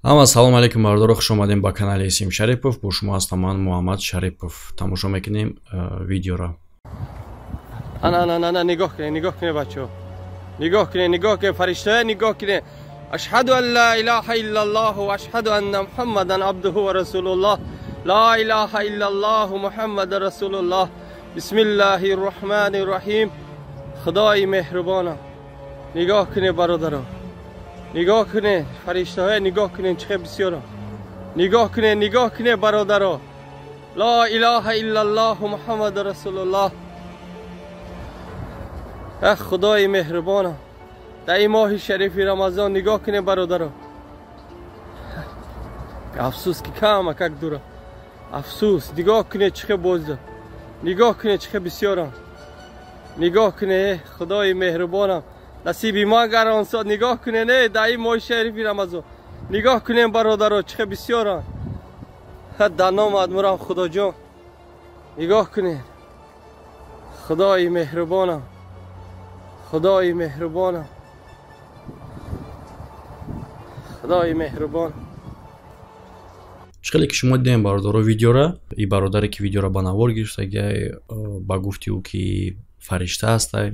Ҳама салом алейкум, бародаро, хуш омадем ба канали Исим Шарипов. Бо шумо ҳастам ман, Муҳаммад Шарипов. Тамошо мекунем видеоро. Ана, ана, ана, нигоҳ кунед, нигоҳ кунед, бачаҳо, нигоҳ кунед, нигоҳ кунед, фариштаҳо, нигоҳ кунед. Ашҳаду ан ла илаҳа иллаллоҳ ва ашҳаду анна муҳаммадан абдуҳу ва расулуллоҳ. Ла илаҳа иллаллоҳ, муҳаммадан расулуллоҳ. Бисмиллаҳи рраҳмани рраҳим. Худои меҳрубонам, нигоҳ кунед, бародаро, нигоҳ кунед, фариштаҳое, нигоҳ кунед, чӣ хел бисёрам. Нигоҳ кунед, нигоҳ кунед, бародаро. Ла илаҳа иллаллоҳ, муҳаммадан расулуллоҳ. Ах, худои меҳрубонам, дар ин моҳи шарифи Рамазон нигоҳ кунед, бародаро. Афсӯс, ки камакак дура. Афсӯс, нигоҳ кунед, чӣ хел бозда, нигоҳ кунед, чӣ хел бисёрам. Нигоҳ кунед, худои меҳрубонам, насиби ман гарон сод. Нигоҳ кунед, дар ин моҳи шарифи Рамазон нигоҳ кунед, бародаро, чӣ хел бисёрам. Дар номат мурам, Худоҷон. Нигоҳ кунед, худои меҳрубонам, худои меҳрубонам, худои меҳрубон. Чӣ хеле ки шумо дидем, бародаро, видеора, и бародаре ки видеоро ба навор гирифтагиай, ба гуфти ӯ ки фаришта ҳастай.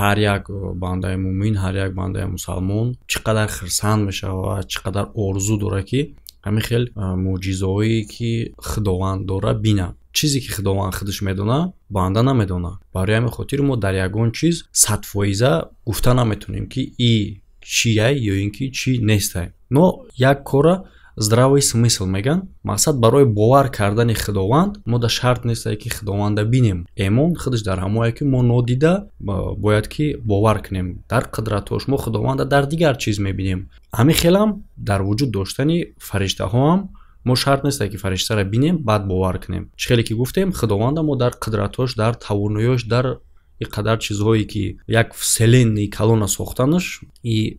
Ҳар як бандаи мӯмин, ҳар як бандаи мусалмон чӣ қадар хирсанд мешавад ва чӣ қадар орзу дорад, ки ҳамин хел мӯъҷизаҳое ки Худованд дора, бинад. Чизе ки Худованд худаш медона, банда намедона. Барои ҳамин хотир мо дар ягон чиз 100% гуфта наметонем, ки и чиай ё ин ки чӣ нестай. Но як кора здравый смысл меган, мақсад, барои бовар кардани Худованд мо да шарт нестае, ки Худованда бинем. Эмон худаш дар ҳамое, ки мо нодида бояд ки бовар кунем дар қудратҳош. Мо Худованда дар дигар чиз мебинем. Ҳамин хелам дар вуҷуд доштани фариштаҳоам мо шарт нестае, ки фариштаро бинем, баъд бовар кунем. Чӣ хеле ки гуфтем, Худованда мо дар қудратҳош, дар тавоноиёш, дар ин қадар чизҳое ки як вселенный калона сохтанаш и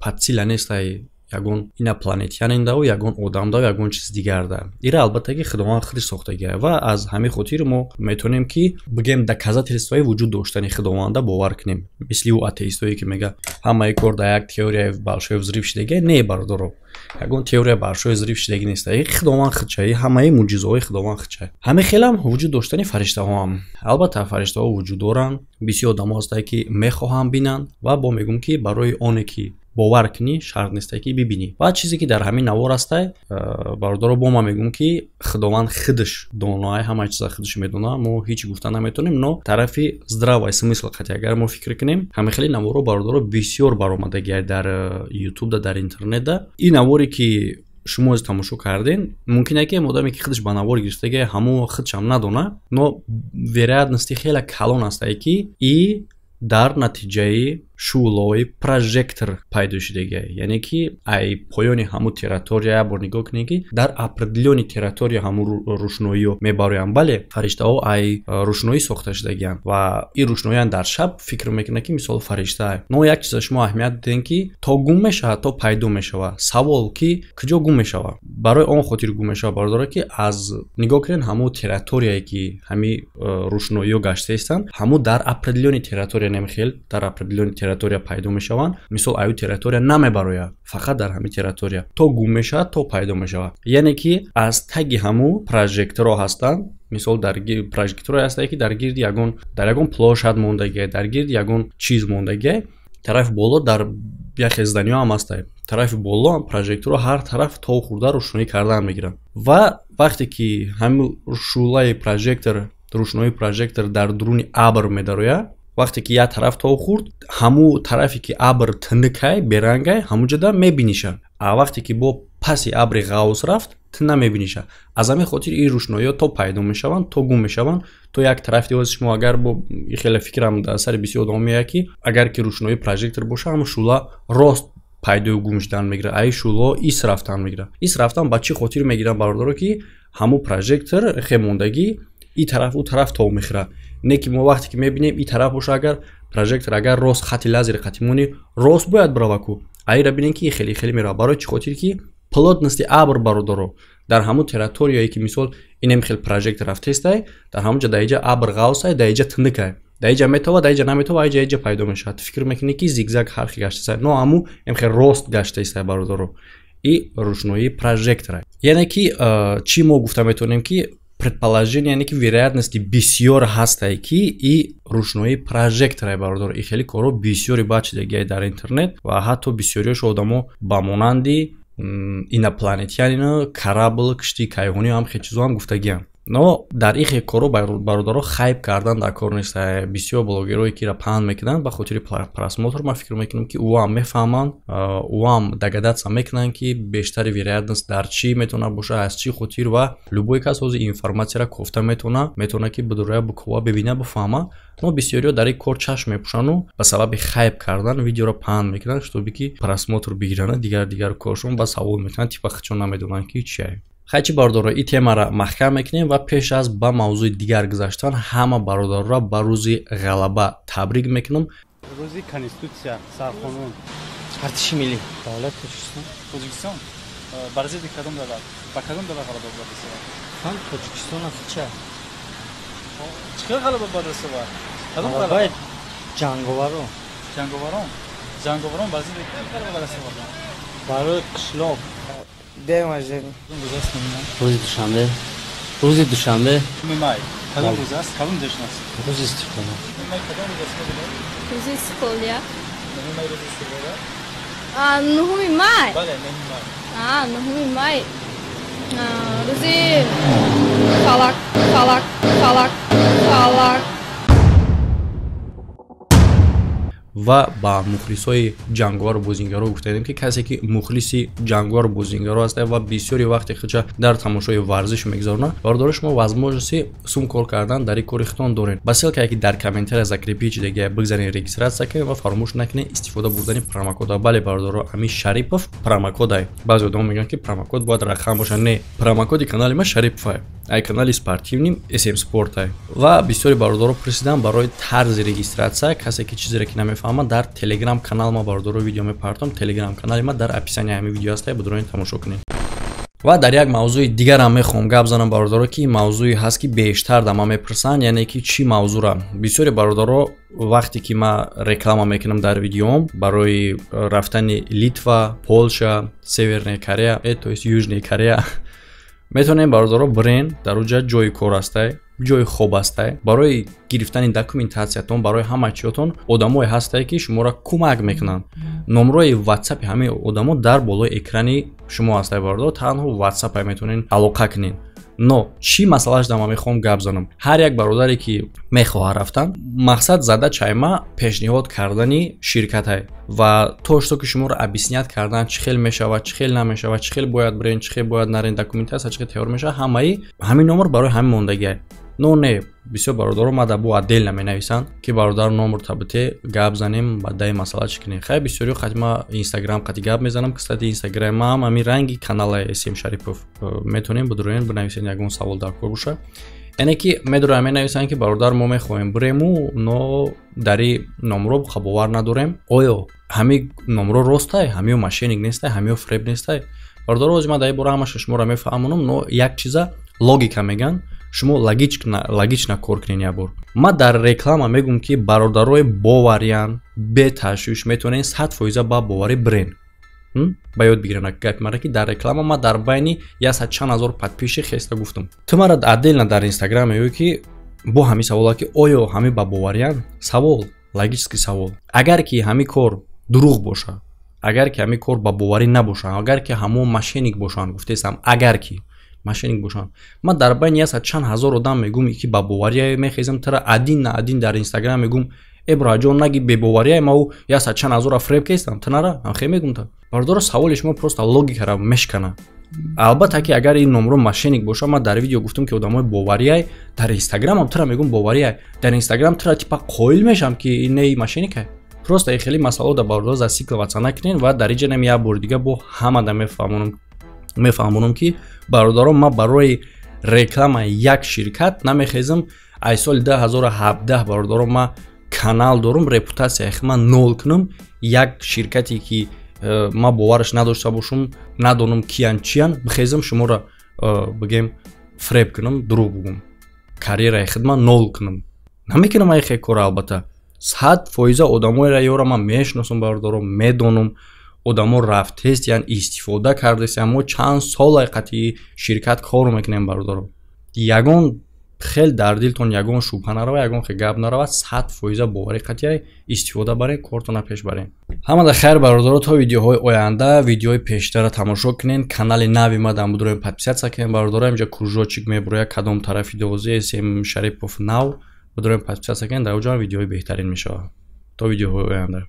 подсила нестай ягон инопланетянин даву, ягон одам даву, ягон чиз дигар да. Ира, албатта, ки Худованд худаш сохтагия ва аз ҳамин хотир мо метавонем ки бигем, доказательствои вуҷуд доштани Худованда бовар кунем. Мисли ӯ атеистое, ки мега, ҳамаи кор дар як теорияи большой взрыв шидагия. Не, бародаро, ягон теория большой взрыв шидагӣ нест. Худованд худчай, ҳамаи мӯъҷизаҳои Худованд худчай. Ҳамин хелам вуҷуд доштани фариштаҳоам. Албатта, фариштаҳо вуҷуд доранд. Бисёр одамо ҳастае, ки мехоҳанд бинанд, ва бо мегӯм, ки барои оне ки бовар кунӣ, шарт несте, ки бибинӣ. Ва чизе ки дар ҳамин навор ҳастай, бародаро, бо ман мегӯм, ки Худованд худаш доноай, ҳамаи чиза худаш медона, мо ҳеҷ гуфта наметонем. Но тарафи здравый смысл қати агар мо фикр кунем, ҳамин хели наворо, бародаро, бисёр баромадагиай дар ютубда, дар интернетда. Ин наворе ки шумо аз тамошо карден, мумкин е, ки одаме, ки худаш ба навор гирифтагиай, ҳамо худшам надона, но вероятности хеле калон ҳастае, ки и дар натиҷаи шӯълаҳои прожектор пайдо шудагиай. Яъне ки ай поёни ҳамун территория як бор нигоҳ кунед, ки дар определённый территория ҳамун рӯшноиё мебароянд. Бале, фариштаҳо ай рӯшноӣ сохта шудагианд ва ин рӯшноиян дар шаб фикр мекунад, ки мисол фариштаа. Но як чиза шумо аҳамият дидем, ки то гум мешавад, то пайдо мешавад. Савол, ки куҷо гум мешавад? Барои он хотир гум мешавад, бародаро, ки аз нигоҳ кунед, ҳамун территорияе ки ҳамин рӯшноиё гашта истанд, ҳамун дар определённый территория намехел, дар определённый территория пайдо мешаванд. Мисол, аю территория намебарояд, фақат дар ҳамин территория то гум мешавад, то пайдо мешавад. Яъне ки аз таги ҳамун прожекторҳо ҳастанд. Мисол, дар прожекторҳое ҳастае, ки дар гирди ягон, дар ягон площадь мондагиай, дар гирди ягон чиз мондагиай. Тарафи боло дар яхе зданиҳо ҳам ҳастае, тарафи боло прожекторҳо ҳар тараф то хурда рӯшноӣ кардан мегиранд. Ва вақте ки ҳамин шӯълаи прожектор, рӯшноии прожектор дар дуруни абр медарояд, вақте ки як тараф то хурд, ҳамун тарафе ки абр тинукай, берангай, ҳамунҷода мебиниша. А вақте ки бо паси абри ғавс рафт, ту намебиниша. Аз ҳамин хотир ин рӯшноиҳо то пайдо мешаванд, то гум мешаванд. То як тараф диҳози шумо агар бо хеле фикрам дар сари бисёр одам меояд, ки агар ки рӯшноии прожектор боша, ҳамун шӯъла рост пайдою гум шудан мегирад, аи шӯълаҳо ис рафтан мегирад. Ис рафтан ба чӣ хотир мегиранд, бародаро? Ки ҳамун прожектор хемондагӣ и тараф, ӯ тараф тов мехӯрад. Не ки мо вақте ки мебинем, и тараф боша, агар прожектор, агар рост хати лазери қатимони рост бояд бирава ку, аира бинем, ки хеле хеле мерава. Барои чӣ хотир? Ки плотности абр, бародаро, дар ҳамун территорияе ки мисол инем хел прожектор рафтестай, дар ҳамун ҷа даиҷа абр ғавсай, даиҷа тинукай, даиҷа метова, даиҷа наметова, аиҷа иҷа пайдо мешавад. Фикр мекунӣ, ки зигзаг ҳархи гаштасай, но ҳаму эм хел рост гаштаистай, бародаро. И рӯшноии прожектора. Яъне ки чӣ мо гуфта метавонем, ки предположение, яъне ки вероятности бисёр ҳастае, ки и рӯшноии прожектора, бародар. И хеле корҳо бисёри баъд шидагиай дар интернет ва ҳатто бисёриёш одамо ба монанди инопланетянин, корабль, киштии кайҳонӣ ҳам хел чизо ҳам гуфтагиам. Но дар ин хел корҳо, бародаро, хайп кардан дар кор нест. Бисёр блогерое ки ра паҳн мекунанд ба хотири просмотр, ман фикр мекунам, ки ӯ ҳам мефаҳманд, ӯ ҳам догадаться мекунанд, ки бештари вероятность дар чӣ метавонад боша, аз чӣ хотир. Ва любой кас ҳозир информатсияра кофта метавона, ки бидурая, бикова, бибина, бифаҳма. Но бисёриҳо дар ин кор чашм мепӯшану ба сабаби хайп кардан видеоро паҳн мекунанд, чтобы ки просмотр бигиранд, дигар дигар коршон ба савол мекунанд, типа худшон намедонанд, ки чие. Хайчи, бародаро, ин темаро маҳкам мекунем ва пеш аз ба мавзӯи дигар гузаштан ҳама бародароро ба рӯзи ғалаба табрик мекунам. Рӯзи Конститутсия, сарқонун. Артиши миллӣ. Давлати Тоҷикистон. Тоҷикистон бар зидди кадом давлат, ба кадом давлат ғалаба ба даст овард? Ҳам Тоҷикистон аст, ча. Чӣ хел ғалаба ба даст овард? Кадом ғалаба? Ғалабаи ҷанговарон. Ҷанговарон, ҷанговарон бар зидди кадом ғалаба ба даст оварданд? Барои қишлоқ. День рождения. Кадом рӯз аст, номинам? Рӯзи душанбе, рӯзи душанбе. Май кадом рӯз аст, кадом ҷашн аст? Рӯзи истиқлол. Май кадом рӯз аст, медонед? Рӯзи истиқлолият. Нуҳуми май рӯзи истиқлол. А, 9-уми май. Бале, 9-уми май. А, 9-уми май. Рӯзи фалак, фалак, фалак, фалак. Ва ба мухлисои ҷанговару бозингаро гуфтаем, ки касе ки мухлиси ҷанговару бозингаро аст ва бисёри вақти худша дар тамошои варзиш мегузаронад, бародаро, шумо возможности сум кор кардан дар ин кори худтон доред. Ба ссылкае, ки дар комментария закрепить шидагия, бигзарен, регистрация кунед ва фаромӯш накунед истифода бурдани промокода. Бале, бародаро, ами Шарипов промокодай. Баъзе одамо мегӯянд, ки промокод бояд рақам бошад. Не, промокоди канали ма Шариповай, ай канали спортивный СМ Спортай. Ва бисёри бародаро пурсидан барои тарзи регистрация. Касе ки чизере ки намефаҳмад, дар телеграм канал ма, бародаро, видео мепартом. Телеграм канали ма дар описании ҳамин видео ҳаст, бидурони тамошо кунед. Ва дар як мавзӯи дигарам мехоҳам гап занам, бародаро, ки мавзӯе ҳаст, ки бештар да ман мепурсанд. Яъне ки чӣ мавзӯра? Бисёри бародаро, вақте ки ман реклама мекунам дар видеом барои рафтани Литва, Полша, Северная Корея, то есть Южная Корея, метавонем, бародаро, бирен. Дар уҷа ҷои кор ҳастай, ҷои хоб ҳастай, барои гирифтани документатсиятон, барои ҳама чиётон одамое ҳастае, ки шуморо кӯмак мекунанд. Номрои ватсапи ҳамаи одамо дар болои экрани шумо ҳастай, бародаро, танҳо ватсапа метавонед алоқа кунед. Но чӣ масъалааш да ман мехоҳам гап занам? Ҳар як бародаре ки мехоҳад рафтан, мақсад, задачаи ма пешниҳод кардани ширкатай ва то что ки шуморо объяснять кардан, чӣ хел мешавад, чӣ хел намешавад, чӣ хел бояд бирен, чӣ хел бояд нарен, документация чӣ хел тайёр мешавад. Ҳамаи ҳамин номер барои ҳамин мондагиай. Но не, бисёр бародаро мада бо отдельно менависанд, ки бародар, номер табите, гап занем, ба даи масъала чӣ кунем. Хай, бисёриё қати ма инстаграм қати гап мезанам. Кстати, инстаграмам ҳамин ранги каналаи СМ Шарипов, метавонем бидуроен, бинависен, ягон савол дар кор боша. Яъне ки медорам, менависанд, ки бародар, мо мехоҳем бирему, но дари номро бовар надорем. Оё ҳамин номро ростай, ҳамиё мошенник нестай, ҳамиё фреб нестай? Бародаро, ҳозир ман дар ин бора ҳамаша шуморо мефаҳмонам, но як чиза логика мегӯянд, шумо логично кор кунед. Як бор ман дар реклама мегӯм, ки бародарои бовариян, беташвиш метавонед 100% ба боварӣ бирен. Ба ёд бигирен гапи мара, ки дар реклама ман дар байни яксад чанд ҳазор подписчик хеста гуфтам. Ту мара отдельно дар инстаграм мегӯӣ, ки бо ҳамин савола, ки оё ҳамин ба бовариян? Савол, логический савол. Агар ки ҳамин кор дурӯғ боша, агар ки ҳамин кор ба боварӣ набоша, агар ки ҳамон мошенник бошанд, гуфтесам, агар ки мошенник бошанд, ман дар байни яксад чанд ҳазор одам мегӯм, ки ба бовария мехезам, тара один на один дар инстаграм мегӯм: э, браҷон, наги бебовария, ма ӯ яксад чанд ҳазора фреб кестам, ту нара ҳамхе мегӯм та. Бародаро, саволи шумо просто логикаро мешкана. Албатта ки агар ин номро мошенник боша, ман дар видео гуфтам, ки одамои боварияй, дар инстаграмам тура мегӯм, боварияй, дар инстаграм тура типа қоил мешам, ки ин мошенникай. Просто хеле масъало да, бародаро, зацикливаться накунед. Ва дар инҷа нам як бори дига бо ҳамада мефаҳмонам, ки бародарон, ман барои реклама як ширкат намехезам. Ай соли 2017, бародарон, ман канал дорум, репутатсияи ман нол кунам, як ширкате ки ман бовараш надошта бошум, надонам киян, чиян, бихезам, шуморо бигем, фреб кунам, дурӯғ бугум, карьераи худма нол кунам, намекунам ай хел кора. Албатта, 100% одамоеро ёра ман мешиносам, бародарон, медонам. Одамо рафтестиян, истифода кардестиян. Мо чанд сол қатъи ширкат кор мекунем, бародаро. Ягон хел дар дилтон ягон шубҳа нарава, ягон хел гап нарава, 100% боварӣ қатъия истифода барен, кортона пеш барен. Ҳамада хайр, бародаро, то видеоҳои оянда. Видеои пештара тамошо кунен, канали нави мадам будроем, подписаться кунен, бародаро. Инҷа кружочек мебуроя, кадом тарафи дозӣ см Шарипов нав будроем, подписаться кунен, дар оҷо видеои беҳтарин мешавад. То видеоҳои оянда.